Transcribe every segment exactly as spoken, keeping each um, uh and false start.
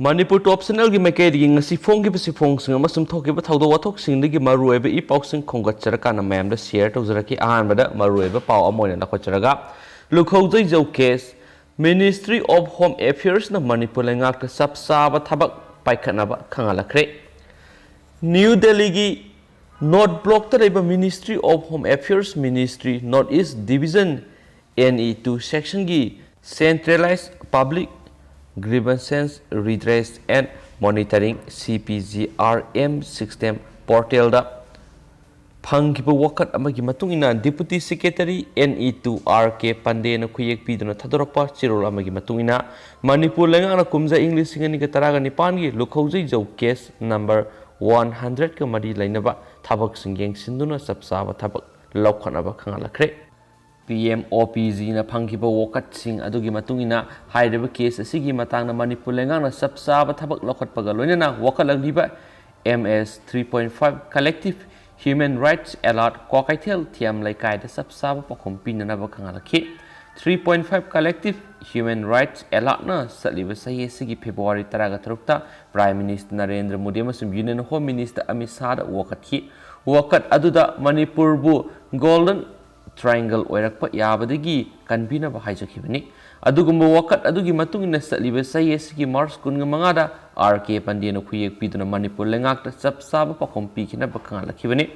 ꯃꯅꯤꯄꯨꯔ ꯇꯣꯞ ꯆꯦꯅꯦꯜꯒꯤ ꯃꯥꯏꯀꯩꯗꯒꯤ ꯉꯁꯤ ꯐꯣꯡꯈꯤꯕ ꯆꯦꯐꯣꯡꯁꯤꯡ ꯑꯃꯁꯨꯡ ꯊꯣꯛꯈꯤꯕ ꯊꯧꯗꯣꯛ ꯋꯥꯊꯣꯛꯁꯤꯡꯗꯒꯤ ꯃꯔꯨꯑꯣꯏꯕ ꯏ ꯄꯥꯎꯁꯤꯡ ꯈꯣꯝꯒꯠꯆꯔꯀꯥꯟꯗ ꯃꯌꯥꯝꯗ ꯁꯤꯌꯔ ꯇꯧꯖꯔꯛꯀꯦ꯫ ꯑꯍꯥꯟꯕꯗ ꯃꯔꯨꯑꯣꯏꯕ ꯄꯥꯎ ꯑꯃ ꯑꯣꯏꯅ ꯂꯧꯈꯠꯆꯔꯒ, ꯂꯨꯈꯧꯖꯩꯖꯧ case, Ministry of Home Affairs ꯅ ꯃꯅꯤꯄꯨꯔ ꯂꯩꯉꯥꯛꯇ ꯆꯞ ꯆꯥꯕ ꯊꯕꯛ ꯄꯥꯏꯈꯠꯅꯕ ꯈꯪꯍꯜꯂꯛꯈ꯭ꯔꯦ꯫ ꯅ꯭ꯌꯨ ꯗꯦꯜꯂꯤꯒꯤ ꯅꯣꯔꯠ ꯕ꯭ꯂꯣꯛꯇ ꯂꯩꯕ Ministry of Home Affairs, Ministry North East Division, N E two Section ꯒꯤ Centralized Public Grievances Redress and Monitoring, C P G R M System portal ꯗ ꯐꯪꯈꯤꯕ ꯋꯥꯀꯠ ꯑꯃꯒꯤ ꯃꯇꯨꯡ ꯏꯟꯅ, Deputy Secretary N E two R K ꯄꯟꯗꯦꯅ ꯈꯨꯌꯦꯛ ꯄꯤꯗꯨꯅ ꯊꯥꯗꯣꯔꯛꯄ ꯆꯦꯔꯣꯜ ꯑꯃꯒꯤ ꯃꯇꯨꯡ ꯏꯟꯅ, ꯃꯅꯤꯄꯨꯔ ꯂꯩꯉꯥꯛꯅ ꯀꯨꯝꯖꯥ ꯏꯪ ꯂꯤꯁꯤꯡ ꯑꯅꯤꯒ ꯇꯔꯥꯒ ꯅꯤꯄꯥꯟꯒꯤ ꯂꯨꯈꯧꯖꯩꯖꯧ ꯀꯦꯁ ꯅꯝꯕꯔ ꯋꯥꯟ ꯍꯟꯗ꯭ꯔꯦꯠꯀ ꯃꯔꯤ ꯂꯩꯅꯕ ꯊꯕꯛꯁꯤꯡ ꯌꯦꯡꯁꯤꯟꯗꯨꯅ ꯆꯞ ꯆꯥꯕ ꯊꯕꯛ ꯂꯧꯈꯠꯅꯕ ꯈꯪꯍꯜꯂꯛꯈ꯭ꯔꯦ꯫ P M O P G ꯅ ꯐꯪꯈꯤꯕ ꯋꯥꯀꯠꯁꯤꯡ ꯑꯗꯨꯒꯤ ꯃꯇꯨꯡ ꯏꯟꯅ, ꯍꯥꯏꯔꯤꯕ ꯀꯦꯁ ꯑꯁꯤꯒꯤ ꯃꯇꯥꯡꯗ ꯃꯅꯤꯄꯨꯔ ꯂꯩꯉꯥꯛꯅ ꯆꯞ ꯆꯥꯕ ꯊꯕꯛ ꯂꯧꯈꯠꯄꯒ ꯂꯣꯏꯅꯅ ꯋꯥꯀꯠꯂꯛꯂꯤꯕ M S three point five Collective Human Rights Alert Kwakeithel ꯊꯤꯌꯥꯝ ꯂꯩꯀꯥꯏꯗ ꯆꯞ ꯆꯥꯕ ꯄꯥꯎꯈꯨꯝ ꯄꯤꯅꯅꯕ ꯈꯪꯍꯜꯂꯛꯈꯤ꯫ Three point five Collective Human Rights Alert ꯅ ꯆꯠꯂꯤꯕ ꯆꯍꯤ ꯑꯁꯤꯒꯤ ꯐꯦꯕ꯭ꯔꯨꯋꯥꯔꯤ ꯇꯔꯥꯒ ꯇꯔꯨꯛꯇ Prime Minister ꯅꯔꯦꯟꯗ꯭ꯔ ꯃꯣꯗꯤ ꯑꯃꯁꯨꯡ Union Home Minister ꯑꯃꯤꯠ ꯁꯥꯍꯗ ꯋꯥꯀꯠꯈꯤ꯫ ꯋꯥꯀꯠ ꯑꯗꯨꯗ ꯃꯅꯤꯄꯨꯔꯕꯨ Golden Triangle ꯑꯣꯏꯔꯛꯄ ꯌꯥꯕꯗꯒꯤ ꯀꯟꯕꯤꯅꯕ ꯍꯥꯏꯖꯈꯤꯕꯅꯤ꯫ ꯑꯗꯨꯒꯨꯝꯕ ꯋꯥꯀꯠ ꯑꯗꯨꯒꯤ ꯃꯇꯨꯡ ꯏꯟꯅ, ꯆꯠꯂꯤꯕ ꯆꯍꯤ ꯑꯁꯤꯒꯤ ꯃꯥꯔꯆ ꯀꯨꯟꯃꯉꯥꯗ R K ꯄꯟꯗꯦꯅ ꯈꯨꯌꯦꯛ ꯄꯤꯗꯨꯅ ꯃꯅꯤꯄꯨꯔ ꯂꯩꯉꯥꯛꯇ ꯆꯞ ꯆꯥꯕ ꯄꯥꯎꯈꯨꯝ ꯄꯤꯈꯤꯅꯕ ꯈꯪꯍꯜꯂꯛꯈꯤꯕꯅꯤ꯫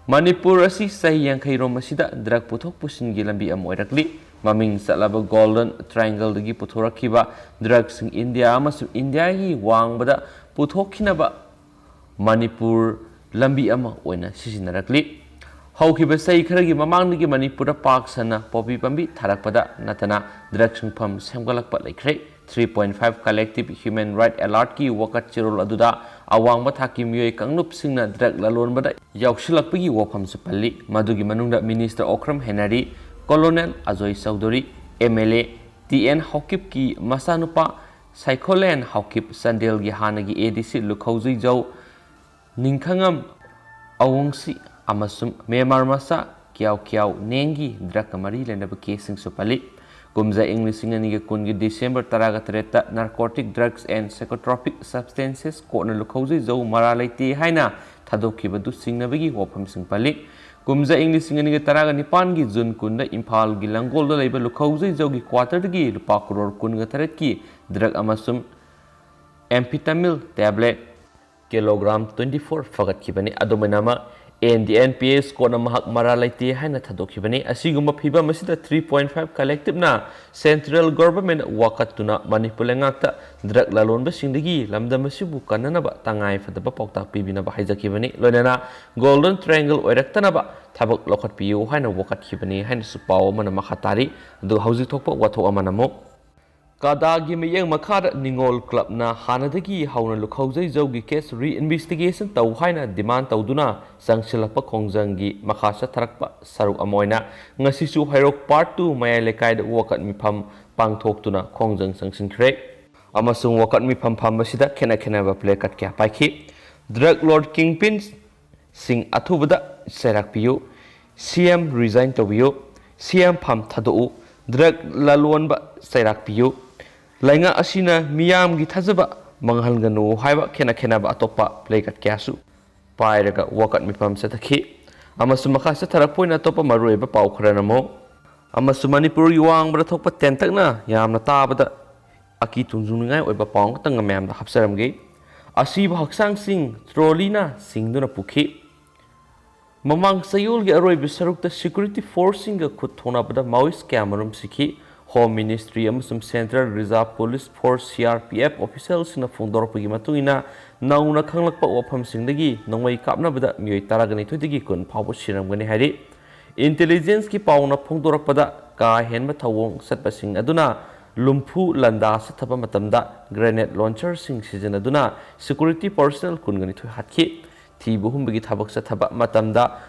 ꯃꯅꯤꯄꯨꯔ ꯑꯁꯤ ꯆꯍꯤ ꯌꯥꯡꯈꯩꯔꯣꯝ ꯑꯁꯤꯗ ꯗ꯭ꯔꯒ ꯄꯨꯊꯣꯛ ꯄꯨꯁꯤꯟꯒꯤ ꯂꯝꯕꯤ ꯑꯃ ꯑꯣꯏꯔꯛꯂꯤ꯫ ꯃꯃꯤꯡ ꯆꯠꯂꯕ Golden Triangle ꯗꯒꯤ ꯄꯨꯊꯣꯔꯛꯈꯤꯕ ꯗ꯭ꯔꯒꯁꯤꯡ ꯏꯟꯗꯤꯌꯥ ꯑꯃꯁꯨꯡ ꯏꯟꯗꯤꯌꯥꯒꯤ ꯋꯥꯡꯃꯗ ꯄꯨꯊꯣꯛꯈꯤꯅꯕ ꯃꯅꯤꯄꯨꯔ ꯂꯝꯕꯤ ꯑꯃ ꯑꯣꯏꯅ ꯁꯤꯖꯤꯟꯅꯔꯛꯂꯤ꯫ ꯍꯧꯈꯤꯕ ꯆꯍꯤ ꯈꯔꯒꯤ ꯃꯃꯥꯡꯗꯒꯤ ꯃꯅꯤꯄꯨꯔꯗ ꯄꯥꯛ ꯁꯟꯅ ꯄꯣꯄꯤ ꯄꯥꯝꯕꯤ ꯊꯥꯔꯛꯄꯗ ꯅꯠꯇꯅ ꯗ꯭ꯔꯒ ꯁꯨꯡꯐꯝ ꯁꯦꯝꯒꯠꯂꯛꯄ ꯂꯩꯈ꯭ꯔꯦ꯫ Three point five Collective Human Rights Alert ꯀꯤ ꯋꯥꯀꯠ ꯆꯦꯔꯣꯜ ꯑꯗꯨꯗ ꯑꯋꯥꯡꯕ ꯊꯥꯛꯀꯤ ꯃꯤꯑꯣꯏ ꯀꯥꯡꯂꯨꯞꯁꯤꯡꯅ ꯗ꯭ꯔꯒ ꯂꯂꯣꯟꯕꯗ ꯌꯥꯎꯁꯤꯜꯂꯛꯄꯒꯤ ꯋꯥꯐꯝꯁꯨ ꯄꯜꯂꯤ꯫ ꯃꯗꯨꯒꯤ ꯃꯅꯨꯡꯗ Minister Okram Henry, Colonel Ajoy Choudhury, M L A T N ꯍꯥꯎꯀꯤꯞꯀꯤ ꯃꯆꯥꯅꯨꯄꯥ ꯁꯥꯏꯈꯣꯂꯦꯟ ꯍꯥꯎꯀꯤꯞ, ꯆꯥꯟꯗꯦꯜꯒꯤ ꯍꯥꯟꯅꯒꯤ A D C ꯂꯨꯈꯧꯖꯩꯖꯧ ꯅꯤꯡꯈꯉꯝ ꯑꯋꯣꯡꯁꯤ ꯑꯃꯁꯨꯡ ꯃ꯭ꯌꯥꯟꯃꯥꯔ ꯃꯆꯥ ꯀ꯭ꯌꯥꯎ ꯀ꯭ꯌꯥꯎ ꯅꯦꯡꯒꯤ ꯗ꯭ꯔꯒꯀ ꯃꯔꯤ ꯂꯩꯅꯕ ꯀꯦꯁꯁꯤꯡꯁꯨ ꯄꯜꯂꯤ꯫ ꯀꯨꯝꯖꯥ ꯏꯪ ꯂꯤꯁꯤꯡ ꯑꯅꯤꯒ ꯀꯨꯟꯒꯤ ꯗꯤꯁꯦꯝꯕꯔ ꯇꯔꯥꯒ ꯇꯔꯦꯠꯇ Narcotic Drugs and Psychotropic Substances ꯀꯣꯔꯠꯅ ꯂꯨꯈꯧꯖꯩꯖꯧ ꯃꯔꯥꯜ ꯂꯩꯇꯦ ꯍꯥꯏꯅ ꯊꯥꯗꯣꯛꯈꯤꯕꯗꯨ ꯆꯤꯡꯅꯕꯒꯤ ꯋꯥꯐꯝꯁꯤꯡ ꯄꯜꯂꯤ꯫ ꯀꯨꯝꯖꯥ ꯏꯪ ꯂꯤꯁꯤꯡ ꯑꯅꯤꯒ ꯇꯔꯥꯒ ꯅꯤꯄꯥꯟꯒꯤ ꯖꯨꯟ ꯀꯨꯟꯗ ꯏꯝꯐꯥꯜꯒꯤ ꯂꯪꯒꯣꯜꯗ ꯂꯩꯕ ꯂꯨꯈꯧꯖꯩꯖꯧꯒꯤ ꯀ꯭ꯋꯥꯇꯔꯗꯒꯤ ꯂꯨꯄꯥ ꯀꯔꯣꯔ ꯀꯨꯟꯒ ꯇꯔꯦꯠꯀꯤ ꯗ꯭ꯔꯒ ꯑꯃꯁꯨꯡ ꯑꯦꯝꯐꯤꯇꯥꯃꯤꯜ ꯇꯦꯕ꯭ꯂꯦꯠ ꯀꯤꯂꯣꯒ꯭ꯔꯥꯝ ꯇ꯭ꯋꯦꯟꯇꯤ ꯐꯣꯔ ꯐꯒꯠꯈꯤꯕꯅꯤ꯫ ꯑꯗꯨꯃꯥꯏꯅ ꯑꯃ N D N P S ꯀꯣꯔꯠꯅ ꯃꯍꯥꯛ ꯃꯔꯥꯜ ꯂꯩꯇꯦ ꯍꯥꯏꯅ ꯊꯥꯗꯣꯛꯈꯤꯕꯅꯤ꯫ ꯑꯁꯤꯒꯨꯝꯕ ꯐꯤꯕꯝ ꯑꯁꯤꯗ ꯊ꯭ꯔꯤ ꯄꯣꯏꯟ ꯐꯥꯏꯚ ꯀꯂꯦꯛꯇꯤꯞꯅ ꯁꯦꯟꯇ꯭ꯔꯦꯜ ꯒꯣꯚꯔꯟꯃꯦꯟ ꯋꯥꯀꯠꯇꯨꯅ ꯃꯅꯤꯄꯨꯔ ꯂꯩꯉꯥꯛꯇ ꯗ꯭ꯔꯒ ꯂꯂꯣꯟꯕꯁꯤꯡꯗꯒꯤ ꯂꯝꯗꯝ ꯑꯁꯤꯕꯨ ꯀꯟꯅꯅꯕ ꯇꯉꯥꯏ ꯐꯗꯕ ꯄꯥꯎꯇꯥꯛ ꯄꯤꯕꯤꯅꯕ ꯍꯥꯏꯖꯈꯤꯕꯅꯤ꯫ ꯂꯣꯏꯅꯅ ꯒꯣꯜꯗꯟ ꯇ꯭ꯔꯥꯏꯡꯒꯜ ꯑꯣꯏꯔꯛꯇꯅꯕ ꯊꯕꯛ ꯂꯧꯈꯠꯄꯤꯌꯨ ꯍꯥꯏꯅ ꯋꯥꯀꯠꯈꯤꯕꯅꯤ ꯍꯥꯏꯅꯁꯨ ꯄꯥꯎ ꯑꯃꯅ ꯃꯈꯥ ꯇꯥꯔꯤ꯫ ꯑꯗꯨꯒ ꯍꯧꯖꯤꯛ ꯊꯣꯛꯄ ꯋꯥꯊꯣꯛ ꯑꯃꯅ ꯑꯃꯨꯛ ꯀꯥꯗꯥꯒꯤ ꯃꯤꯠꯌꯦꯡ ꯃꯈꯥꯗ ꯅꯤꯉꯣꯜ ꯀ꯭ꯂꯕꯅ ꯍꯥꯟꯅꯗꯒꯤ ꯍꯧꯅ ꯂꯨꯈꯧꯖꯩꯖꯧꯒꯤ ꯀꯦꯁ ꯔꯤꯏꯟꯚꯦꯁꯇꯤꯒꯦꯁꯟ ꯇꯧ ꯍꯥꯏꯅ ꯗꯤꯃꯥꯟ ꯇꯧꯗꯨꯅ ꯆꯪꯁꯤꯜꯂꯛꯄ ꯈꯣꯡꯖꯪꯒꯤ ꯃꯈꯥ ꯆꯠꯊꯔꯛꯄ ꯁꯔꯨꯛ ꯑꯃ ꯑꯣꯏꯅ ꯉꯁꯤꯁꯨ ꯍꯩꯔꯣꯛ ꯄꯥꯔꯠ ꯇꯨ ꯃꯌꯥꯏ ꯂꯩꯀꯥꯏꯗ ꯋꯥꯀꯠ ꯃꯤꯐꯝ ꯄꯥꯡꯊꯣꯛꯇꯨꯅ ꯈꯣꯡꯖꯪ ꯆꯪꯁꯤꯟꯈ꯭ꯔꯦ꯫ ꯑꯃꯁꯨꯡ ꯋꯥꯀꯠ ꯃꯤꯐꯝ ꯐꯝꯕꯁꯤꯗ ꯈꯦꯠꯅ ꯈꯦꯠꯅꯕ ꯄ꯭ꯂꯦ ꯀꯥꯔꯗ ꯀꯌꯥ ꯄꯥꯏꯈꯤ꯫ ꯗ꯭ꯔꯒ ꯂꯣꯔꯗ ꯀꯤꯡꯄꯤꯟ ꯁꯤꯡ ꯑꯊꯨꯕꯗ ꯆꯩꯔꯥꯛ ꯄꯤꯌꯨ꯫ ꯁꯤ ꯑꯦꯝ ꯔꯤꯖꯥꯏꯟ ꯇꯧꯕꯤꯌꯨ꯫ ꯁꯤ ꯑꯦꯝ ꯐꯝ ꯊꯥꯗꯣꯛꯎ꯫ ꯗ꯭ꯔꯒ ꯂꯂꯣꯟꯕ ꯆꯩꯔꯥꯛ ꯄꯤꯌꯨ꯫ ꯂꯩꯉꯥꯛ ꯑꯁꯤꯅ ꯃꯤꯌꯥꯝꯒꯤ ꯊꯥꯖꯕ ꯃꯥꯡꯍꯟꯒꯅꯨ ꯍꯥꯏꯕ ꯈꯦꯠꯅ ꯈꯦꯠꯅꯕ ꯑꯇꯣꯞꯄ ꯄ꯭ꯂꯦ ꯀꯥꯔꯗ ꯀꯌꯥꯁꯨ ꯄꯥꯏꯔꯒ ꯋꯥꯀꯠ ꯃꯤꯐꯝ ꯆꯠꯊꯈꯤ꯫ ꯑꯃꯁꯨꯡ ꯃꯈꯥ ꯆꯠꯊꯔꯛꯄ ꯑꯣꯏꯅ ꯑꯇꯣꯞꯄ ꯃꯔꯨꯑꯣꯏꯕ ꯄꯥꯎ ꯈꯔꯅ ꯑꯃꯨꯛ ꯑꯃꯁꯨꯡ ꯃꯅꯤꯄꯨꯔꯒꯤ ꯋꯥꯡꯃꯗ ꯊꯣꯛꯄ ꯇꯦꯟꯇꯛꯅ ꯌꯥꯝꯅ ꯇꯥꯕꯗ ꯑꯀꯤ ꯇꯨꯡꯖꯨꯡꯅꯤꯡꯉꯥꯏ ꯑꯣꯏꯕ ꯄꯥꯎ ꯑꯃꯈꯛꯇꯪ ꯃꯌꯥꯝꯗ ꯍꯥꯞꯆꯔꯝꯒꯦ꯫ ꯑꯁꯤꯕ ꯍꯛꯆꯥꯡꯁꯤꯡ ꯇ꯭ꯔꯣꯂꯤꯅ ꯆꯤꯡꯗꯨꯅ ꯄꯨꯈꯤ꯫ ꯃꯃꯥꯡ ꯆꯌꯣꯜꯒꯤ ꯑꯔꯣꯏꯕ ꯁꯔꯨꯛꯇ ꯁꯦꯀ꯭ꯌꯨꯔꯤꯇꯤ ꯐꯣꯔꯁꯁꯤꯡꯒ ꯈꯨꯠ ꯊꯣꯛꯅꯕꯗ ꯃꯥꯑꯣꯏꯁ ꯀꯌꯥꯃꯔꯨꯝ ꯁꯤꯈꯤ꯫ ꯍꯣꯝ ꯃꯤꯅꯤꯁꯇ꯭ꯔꯤ ꯑꯃꯁꯨꯡ central reserve police force, C R P F, ꯑꯣꯐꯤꯁꯤꯌꯦꯜꯁꯤꯡꯅ ꯐꯣꯡꯗꯣꯔꯛꯄꯒꯤ ꯃꯇꯨꯡ ꯏꯟꯅ, ꯅꯧꯅ ꯈꯪꯂꯛꯄ ꯋꯥꯐꯝꯁꯤꯡꯗꯒꯤ ꯅꯣꯡꯃꯩ ꯀꯥꯞꯅꯕꯗ ꯃꯤꯑꯣꯏ ꯇꯔꯥꯒ ꯅꯤꯊꯣꯏꯗꯒꯤ ꯀꯨꯟ ꯐꯥꯎꯕ ꯁꯤꯔꯝꯒꯅꯤ ꯍꯥꯏꯔꯤ꯫ ꯏꯟꯇꯦꯂꯤꯖꯦꯟꯁꯀꯤ ꯄꯥꯎꯅ ꯐꯣꯡꯗꯣꯔꯛꯄꯗ, ꯀꯥ ꯍꯦꯟꯕ ꯊꯧꯑꯣꯡ ꯆꯠꯄꯁꯤꯡ ꯑꯗꯨꯅ ꯂꯨꯝꯐꯨ ꯂꯥꯟꯗꯥ ꯆꯠꯊꯕ ꯃꯇꯝꯗ ꯒ꯭ꯔꯦꯅꯦꯗ ꯂꯣꯟꯆꯔꯁꯤꯡ ꯁꯤꯖꯤꯟꯅꯗꯨꯅ ꯁꯦꯀ꯭ꯌꯨꯔꯤꯇꯤ ꯄꯔꯁꯅꯦꯜ ꯀꯨꯟꯒ ꯅꯤꯊꯣꯏ ꯍꯥꯠꯈꯤ꯫ ꯊꯤꯕ ꯍꯨꯝꯕꯒꯤ ꯊꯕꯛ ꯆꯠꯊꯕ ꯃꯇꯝꯗ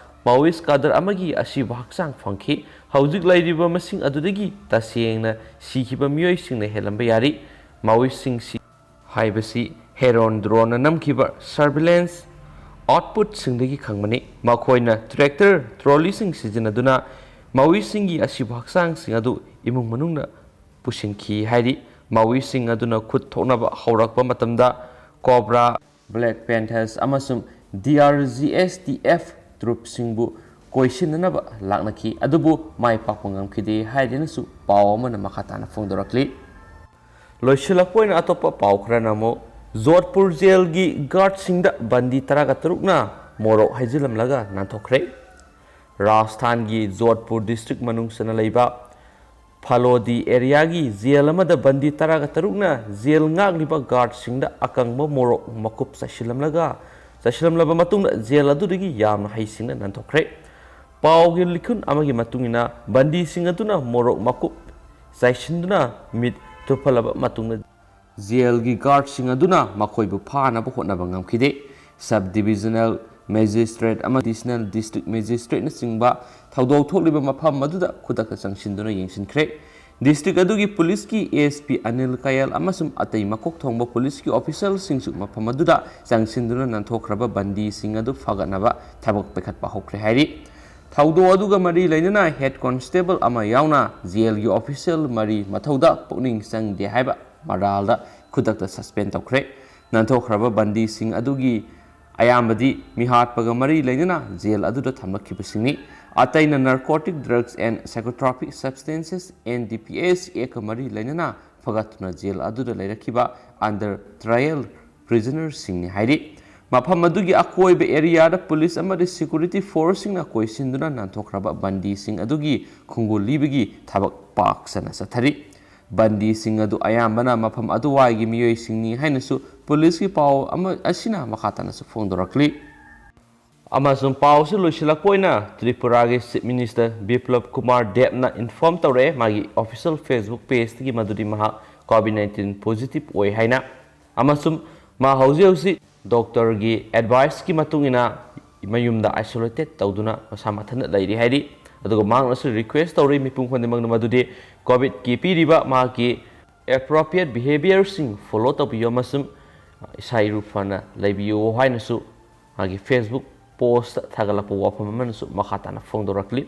ꯃꯥꯑꯣꯏꯁ ꯀꯥꯗꯔ ꯑꯃꯒꯤ ꯑꯁꯤꯕ ꯍꯛꯆꯥꯡ ꯐꯪꯈꯤ꯫ ꯍꯧꯖꯤꯛ ꯂꯩꯔꯤꯕ ꯃꯁꯤꯡ ꯑꯗꯨꯗꯒꯤ ꯇꯁꯦꯡꯅ ꯁꯤꯈꯤꯕ ꯃꯤꯑꯣꯏꯁꯤꯡꯅ ꯍꯦꯜꯂꯝꯕ ꯌꯥꯔꯤ꯫ ꯃꯥꯑꯣꯏꯁꯤꯡ ꯁꯤ ꯍꯥꯏꯕꯁꯤ ꯍꯦꯔꯣꯟ ꯗ꯭ꯔꯣꯟꯅ ꯅꯝꯈꯤꯕ ꯁꯔꯚꯤꯂꯦꯟꯁ ꯑꯥꯎꯠꯄꯨꯠꯁꯤꯡꯗꯒꯤ ꯈꯪꯕꯅꯤ꯫ ꯃꯈꯣꯏꯅ ꯇ꯭ꯔꯦꯛꯇꯔ ꯇ꯭ꯔꯣꯂꯤꯁꯤꯡ ꯁꯤꯖꯤꯟꯅꯗꯨꯅ ꯃꯥꯋꯤꯁꯤꯡꯒꯤ ꯑꯁꯤꯕ ꯍꯛꯆꯥꯡꯁꯤꯡ ꯑꯗꯨ ꯏꯃꯨꯡ ꯃꯅꯨꯡꯅ ꯄꯨꯁꯤꯟꯈꯤ ꯍꯥꯏꯔꯤ꯫ ꯃꯥꯋꯤꯁꯤꯡ ꯑꯗꯨꯅ ꯈꯨꯠ ꯊꯣꯛꯅꯕ ꯍꯧꯔꯛꯄ ꯃꯇꯝꯗ Cobra, Black Panthers ꯑꯃꯁꯨꯡ D R G S T F troopꯁꯤꯡꯕꯨ ꯀꯣꯏꯁꯤꯟꯅꯅꯕ ꯂꯥꯛꯅꯈꯤ, ꯑꯗꯨꯕꯨ ꯃꯥꯏ ꯄꯥꯛꯄ ꯉꯝꯈꯤꯗꯦ ꯍꯥꯏꯗꯨꯅꯁꯨ ꯄꯥꯎ ꯑꯃꯅ ꯃꯈꯥ ꯇꯥꯅ ꯐꯣꯡꯗꯣꯔꯛꯂꯤ꯫ ꯂꯣꯏꯁꯤꯜꯂꯛꯄ ꯑꯣꯏꯅ ꯑꯇꯣꯞꯄ ꯄꯥꯎ ꯈꯔꯅ ꯑꯃꯨꯛ ꯖꯣꯙꯄꯨꯔ ꯖꯦꯜꯒꯤ ꯒꯥꯔꯗꯁꯤꯡꯗ ꯕꯟꯗꯤ ꯇꯔꯥꯒ ꯇꯔꯨꯛꯅ ꯃꯣꯔꯣꯛ ꯍꯩꯖꯤꯜꯂꯝꯂꯒ ꯅꯥꯟꯊꯣꯛꯈ꯭ꯔꯦ꯫ ꯔꯥꯖꯁꯊꯥꯟꯒꯤ ꯖꯣꯙꯄꯨꯔ ꯗꯤꯁꯇ꯭ꯔꯤꯛ ꯃꯅꯨꯡ ꯆꯟꯅ ꯂꯩꯕ ꯐꯥꯂꯣꯗꯤ ꯑꯦꯔꯤꯌꯥꯒꯤ ꯖꯦꯜ ꯑꯃꯗ ꯕꯟꯗꯤ ꯇꯔꯥꯒ ꯇꯔꯨꯛꯅ ꯖꯦꯜ ꯉꯥꯛꯂꯤꯕ ꯒꯥꯔꯗꯁꯤꯡꯗ ꯑꯀꯪꯕ ꯃꯣꯔꯣꯛ ꯃꯀꯨꯞ ꯆꯥꯏꯁꯤꯜꯂꯝꯂꯒ, ꯆꯥꯏꯁꯤꯜꯂꯝꯂꯕ ꯃꯇꯨꯡꯗ ꯖꯦꯜ ꯑꯗꯨꯗꯒꯤ ꯌꯥꯝꯅ ꯍꯩꯁꯤꯡꯅ ꯅꯥꯟꯊꯣꯛꯈ꯭ꯔꯦ꯫ ꯄꯥꯎꯒꯤ ꯂꯤꯈꯨꯟ ꯑꯃꯒꯤ ꯃꯇꯨꯡ ꯏꯟꯅ, ꯕꯟꯗꯤꯁꯤꯡ ꯑꯗꯨꯅ ꯃꯣꯔꯣꯛ ꯃꯀꯨꯞ ꯆꯥꯏꯁꯤꯟꯗꯨꯅ ꯃꯤꯠ ꯇꯨꯞꯍꯜꯂꯕ ꯃꯇꯨꯡꯗ, ꯖꯦꯜꯒꯤ ꯒꯥꯔꯗꯁꯤꯡ ꯑꯗꯨꯅ ꯃꯈꯣꯏꯕꯨ ꯐꯥꯅꯕ ꯍꯣꯠꯅꯕ ꯉꯝꯈꯤꯗꯦ꯫ Sub Divisional Magistrate ꯑꯃꯗꯤ Additional District Magistrateꯅꯆꯤꯡꯕ ꯊꯧꯗꯣꯛ ꯊꯣꯛꯂꯤꯕ ꯃꯐꯝ ꯑꯗꯨꯗ ꯈꯨꯗꯛꯇ ꯆꯪꯁꯤꯟꯗꯨꯅ ꯌꯦꯡꯁꯤꯟꯈ꯭ꯔꯦ꯫ ꯗꯤꯁꯇ꯭ꯔꯤꯛ ꯑꯗꯨꯒꯤ ꯄꯨꯂꯤꯁꯀꯤ A S P ꯑꯅꯤꯜ ꯀꯌꯥꯜ ꯑꯃꯁꯨꯡ ꯑꯇꯩ ꯃꯀꯣꯛ ꯊꯣꯡꯕ ꯄꯨꯂꯤꯁꯀꯤ ꯑꯣꯐꯤꯁꯤꯌꯦꯜꯁꯤꯡꯁꯨ ꯃꯐꯝ ꯑꯗꯨꯗ ꯆꯪꯁꯤꯟꯗꯨꯅ ꯅꯥꯟꯊꯣꯛꯈ꯭ꯔꯕ ꯕꯟꯗꯤꯁꯤꯡ ꯑꯗꯨ ꯐꯒꯠꯅꯕ ꯊꯕꯛ ꯄꯥꯏꯈꯠꯄ ꯍꯧꯈ꯭ꯔꯦ ꯍꯥꯏꯔꯤ꯫ ꯊꯧꯗꯣꯛ ꯑꯗꯨꯒ ꯃꯔꯤ ꯂꯩꯅꯅ ꯍꯦꯗ ꯀꯣꯟꯁꯇꯦꯕꯜ ꯑꯃ ꯌꯥꯎꯅ ꯖꯦꯜꯒꯤ ꯑꯣꯐꯤꯁꯤꯌꯦꯜ ꯃꯔꯤ ꯃꯊꯧꯗ ꯄꯨꯛꯅꯤꯡ ꯆꯪꯗꯦ ꯍꯥꯏꯕ ꯃꯔꯥꯜꯗ ꯈꯨꯗꯛꯇ ꯁꯁꯄꯦꯟ ꯇꯧꯈ꯭ꯔꯦ꯫ ꯅꯥꯟꯊꯣꯛꯈ꯭ꯔꯕ ꯕꯟꯗꯤꯁꯤꯡ ꯑꯗꯨꯒꯤ ꯑꯌꯥꯝꯕꯗꯤ ꯃꯤꯍꯥꯠꯄꯒ ꯃꯔꯤ ꯂꯩꯅꯅ ꯖꯦꯜ ꯑꯗꯨꯗ ꯊꯝꯂꯛꯈꯤꯕꯁꯤꯡꯅꯤ꯫ ꯑꯇꯩꯅ Narcotic Drugs and Psychotropic Substances, N D P S Actꯀ ꯃꯔꯤ ꯂꯩꯅꯅ ꯐꯒꯠꯇꯨꯅ ꯖꯦꯜ ꯑꯗꯨꯗ ꯂꯩꯔꯛꯈꯤꯕ under trial prisonerꯁꯤꯡꯅꯤ ꯍꯥꯏꯔꯤ꯫ ꯃꯐꯝ ꯑꯗꯨꯒꯤ ꯑꯀꯣꯏꯕ ꯑꯦꯔꯤꯌꯥꯗ ꯄꯨꯂꯤꯁ ꯑꯃꯗꯤ ꯁꯦꯀ꯭ꯌꯨꯔꯤꯇꯤ ꯐꯣꯔꯁꯁꯤꯡꯅ ꯀꯣꯏꯁꯤꯟꯗꯨꯅ ꯅꯥꯟꯊꯣꯛꯈ꯭ꯔꯕ ꯕꯟꯗꯤꯁꯤꯡ ꯑꯗꯨꯒꯤ ꯈꯣꯡꯒꯨꯜ ꯂꯤꯕꯒꯤ ꯊꯕꯛ ꯄꯥꯛ ꯁꯟꯅ ꯆꯠꯊꯔꯤ꯫ ꯕꯟꯗꯤꯁꯤꯡ ꯑꯗꯨ ꯑꯌꯥꯝꯕꯅ ꯃꯐꯝ ꯑꯗꯨꯋꯥꯏꯒꯤ ꯃꯤꯑꯣꯏꯁꯤꯡꯅꯤ ꯍꯥꯏꯅꯁꯨ ꯄꯨꯂꯤꯁꯀꯤ ꯄꯥꯎ ꯑꯃ ꯑꯁꯤꯅ ꯃꯈꯥ ꯇꯥꯅꯁꯨ ꯐꯣꯡꯗꯣꯔꯛꯂꯤ꯫ ꯑꯃꯁꯨꯡ ꯄꯥꯎꯁꯤ ꯂꯣꯏꯁꯤꯜꯂꯛꯄ ꯑꯣꯏꯅ ꯇ꯭ꯔꯤꯄꯨꯔꯥꯒꯤ Chief Minister ꯕꯤꯄ꯭ꯂꯕ ꯀꯨꯃꯥꯔ ꯗꯦꯕꯅ ꯏꯟꯐꯣꯔꯝ ꯇꯧꯔꯛꯑꯦ ꯃꯥꯒꯤ ꯑꯣꯐꯤꯁꯤꯌꯦꯜ Facebook pageꯇꯒꯤ ꯃꯗꯨꯗꯤ ꯃꯍꯥꯛ COVID nineteen positive ꯑꯣꯏ ꯍꯥꯏꯅ, ꯑꯃꯁꯨꯡ ꯃꯥ ꯍꯧꯖꯤꯛ ꯍꯧꯖꯤꯛ ꯗꯣꯛꯇꯔꯒꯤ ꯑꯦꯗꯚꯥꯏꯁꯀꯤ ꯃꯇꯨꯡ ꯏꯟꯅ ꯃꯌꯨꯝꯗ ꯑꯥꯏꯁꯣꯂꯦꯇꯦꯠ ꯇꯧꯗꯨꯅ ꯃꯁꯥ ꯃꯊꯟꯇ ꯂꯩꯔꯤ ꯍꯥꯏꯔꯤ꯫ ꯑꯗꯨꯒ ꯃꯍꯥꯛꯅꯁꯨ ꯔꯤꯀ꯭ꯋꯦꯁ ꯇꯧꯔꯤ ꯃꯤꯄꯨꯝ ꯈꯨꯗꯤꯡꯃꯛꯅ ꯃꯗꯨꯗꯤ ꯀꯣꯚꯤꯗꯀꯤ ꯄꯤꯔꯤꯕ ꯃꯍꯥꯛꯀꯤ ꯑꯦꯄ꯭ꯔꯣꯄ꯭ꯔꯤꯌꯦꯠ ꯕꯤꯍꯦꯕꯤꯌꯔꯁꯤꯡ ꯐꯣꯂꯣ ꯇꯧꯕꯤꯌꯨ ꯑꯃꯁꯨꯡ ꯏꯁꯥ ꯏꯔꯨ ꯐꯅ ꯂꯩꯕꯤꯌꯨ ꯍꯥꯏꯅꯁꯨ ꯃꯥꯒꯤ Facebook ꯄꯣꯁꯇ ꯊꯥꯒꯠꯂꯛꯄ ꯋꯥꯐꯝ ꯑꯃꯅꯁꯨ ꯃꯈꯥ ꯇꯥꯅ ꯐꯣꯡꯗꯣꯔꯛꯂꯤ꯫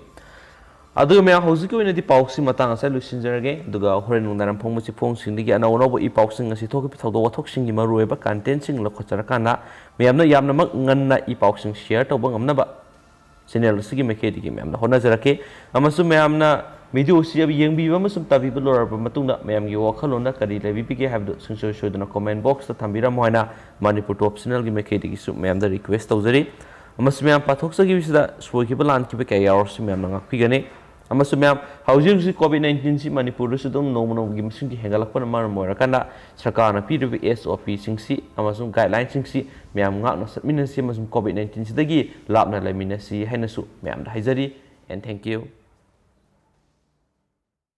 ꯑꯗꯨꯒ ꯃꯌꯥꯝ, ꯍꯧꯖꯤꯛꯀꯤ ꯑꯣꯏꯅꯗꯤ ꯄꯥꯎꯁꯤ ꯃꯇꯥꯡ ꯑꯁꯤꯗ ꯂꯣꯏꯁꯤꯟꯖꯔꯒꯦ꯫ ꯑꯗꯨꯒ ꯍꯣꯔꯦꯟ ꯅꯨꯡꯗꯥꯡ ꯐꯣꯡꯕ ꯆꯦꯐꯣꯡꯁꯤꯡꯗꯒꯤ ꯑꯅꯧ ꯑꯅꯧꯕ ꯏ ꯄꯥꯎꯁꯤꯡ ꯑꯁꯤ ꯊꯣꯛꯈꯤꯕ ꯊꯧꯗꯣꯛ ꯋꯥꯊꯣꯛꯁꯤꯡꯒꯤ ꯃꯔꯨꯑꯣꯏꯕ contentꯁꯤꯡ ꯂꯧꯈꯠꯆꯔꯀꯥꯟꯗ ꯃꯌꯥꯝꯅ ꯌꯥꯝꯅꯃꯛ ꯉꯟꯅ ꯏ ꯄꯥꯎꯁꯤꯡ share ꯇꯧꯕ ꯉꯝꯅꯕ channel ꯑꯁꯤꯒꯤ ꯃꯥꯏꯀꯩꯗꯒꯤ ꯃꯌꯥꯝꯗ ꯍꯣꯠꯅꯖꯔꯛꯀꯦ꯫ ꯑꯃꯁꯨꯡ ꯃꯌꯥꯝꯅ video ꯑꯁꯤ ꯌꯦꯡꯕꯤꯕ ꯑꯃꯁꯨꯡ ꯇꯥꯕꯤꯕ ꯂꯣꯏꯔꯕ ꯃꯇꯨꯡꯗ ꯃꯌꯥꯝꯒꯤ ꯋꯥꯈꯜꯂꯣꯟꯗ ꯀꯔꯤ ꯂꯩꯕꯤꯕꯒꯦ ꯍꯥꯏꯕꯗꯨ ꯁꯨꯡꯁꯣꯏ ꯁꯣꯏꯗꯅ comment boxꯇ ꯊꯝꯕꯤꯔꯝꯃꯣ ꯍꯥꯏꯅ Manipur Top Channelꯒꯤ ꯃꯥꯏꯀꯩꯗꯒꯤꯁꯨ ꯃꯌꯥꯝꯗ request ꯇꯧꯖꯔꯤ꯫ ꯑꯃꯁꯨꯡ ꯃꯌꯥꯝ ꯄꯥꯊꯣꯛꯆꯈꯤꯕꯁꯤꯗ ꯁꯣꯏꯈꯤꯕ ꯂꯥꯟꯈꯤꯕ ꯀꯌꯥ ꯌꯥꯎꯔꯁꯨ ꯃꯌꯥꯝꯅ ꯉꯥꯛꯄꯤꯒꯅꯤ꯫ ꯑꯃꯁꯨꯡ ꯃꯌꯥꯝ, ꯍꯧꯖꯤꯛ ꯍꯧꯖꯤꯛ COVID nineteenꯁꯤ ꯃꯅꯤꯄꯨꯔꯗꯁꯨ ꯑꯗꯨꯝ ꯅꯣꯡꯃ ꯅꯣꯡꯃꯒꯤ ꯃꯁꯤꯡꯒꯤ ꯍꯦꯟꯒꯠꯂꯛꯄꯅ ꯃꯔꯝ ꯑꯣꯏꯔꯀꯥꯟꯗ ꯁꯔꯀꯥꯔꯅ ꯄꯤꯔꯤꯕ SOPꯁꯤꯡꯁꯤ ꯑꯃꯁꯨꯡ guidelineꯁꯤꯡꯁꯤ ꯃꯌꯥꯝ ꯉꯥꯛꯅ ꯆꯠꯃꯤꯟꯅꯁꯤ ꯑꯃꯁꯨꯡ COVID nineteenꯁꯤꯗꯒꯤ ꯂꯥꯞꯅ ꯂꯩꯃꯤꯟꯅꯁꯤ ꯍꯥꯏꯅꯁꯨ ꯃꯌꯥꯝꯗ ꯍꯥꯏꯖꯔꯤ꯫ And thank you.